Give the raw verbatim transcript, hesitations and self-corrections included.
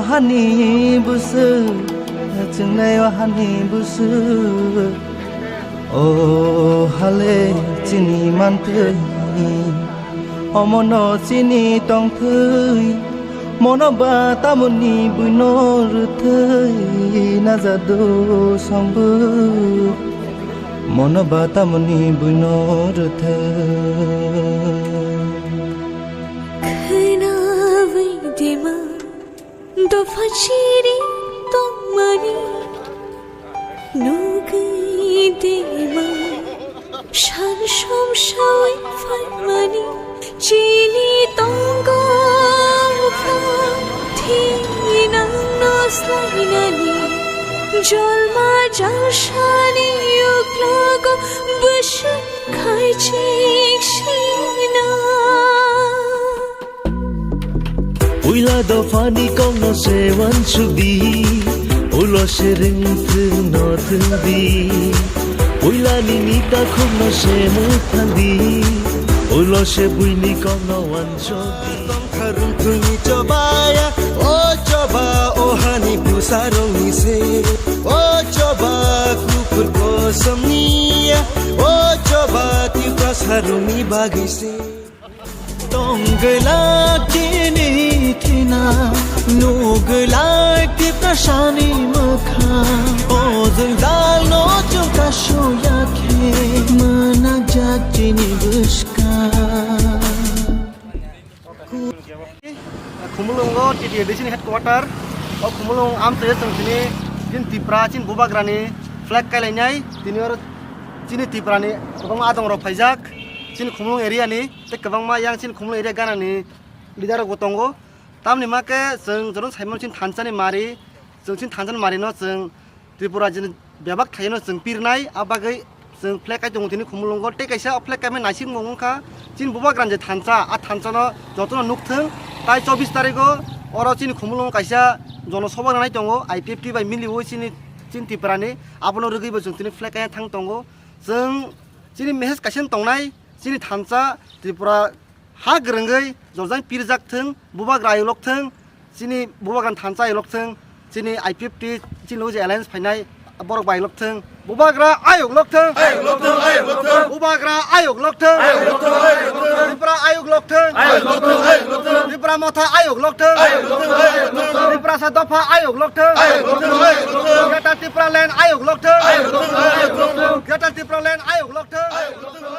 Hani busu, chwngnai o hani busu. O hale chini mantwi, omono chini tongthwi, mono ba tamoni buino rwthwi najado songbo, mono ba tamoni buino rwthwi. Khwnawi dima dopha chiri tongmani, nugwi dima san somsawi phaimani, chini tongo pha thinangno slainani, jolma jalsani uklogo bwswk khaichik sina. Puila dophani kokno se uansukdi, ulo se rwngthwng no thwngdi. Puila nini takhukno se mwthangdi, ulo se buini kokno uansukdi. Tongkha rwngthwngni chobaya, o choba, o hani bwsarokni se. O choba, kuphur kosomni ya, o choba, Tiprasarokni bagwi se. Tongglak chini thina, nuglak Tiprasani mwkhang. O jwngjal no chwng kasuyakhe, mwnakjak chini bwskang. Khumulwngo T T A D C ni headquarter. O Khumulwng amchai chwng chini, chini Tripura, chini Bubagrani flag kailainai. Tini oro chini Tripurani kwbangma adongrok phaijak, chini Khumulwng area ni. Tei kwbangma yang chini Khumulwng area ganani leader rokbo tongo. Tamni ma khe chwng joto saimano chini thansa ni mari, chwng chini thansa ni mari no chwng Tripura rajyoni bebak thaino chwng pirnai, a bagwi chwng flag kai tongo tini Khumulwngo. Tei kaisa o flag kaimani naisingmung wngkha chini Bubagrani je thansa, a thansa no jotono nukthwng. Tai chobbish tarigo oro chini Khumulwngo kaisa jono sobha nanai tongo, I P F T bai miliwi chini, chini Tripurani, abono rwgwibo chwng tini flag kaina thang tongo. Chwng chini message kaisa tongnai, chini thansa Tripura ha gwrwngwi jorjang pirjak thwng, Bubagra ayuk lok thwng, chini Bubagrani thansa ayuk lok thwng, chini I P F T chini loge alliance phainai borok bai lok thwng, Bubagra ayuk lok thwng, ayuk lok thwng, ayuk lok thwng. Bubagra ayuk lok thwng, ayuk lok thwng, ayuk lok thwng. Tripura ayuk lok thwng, ayuk lok thwng, ayuk lok thwng. Tripura motha ayuk lok thwng, ayuk lok thwng, ayuk lok thwng. Tiprasa dopha ayuk lok thwng, ayuk lok thwng, ayuk lok thwng. Greater Tipraland ayuk lok thwng, ayuk lok thwng, ayuk lok thwng. Greater Tipraland ayuk lok thwng, ayuk lok thwng.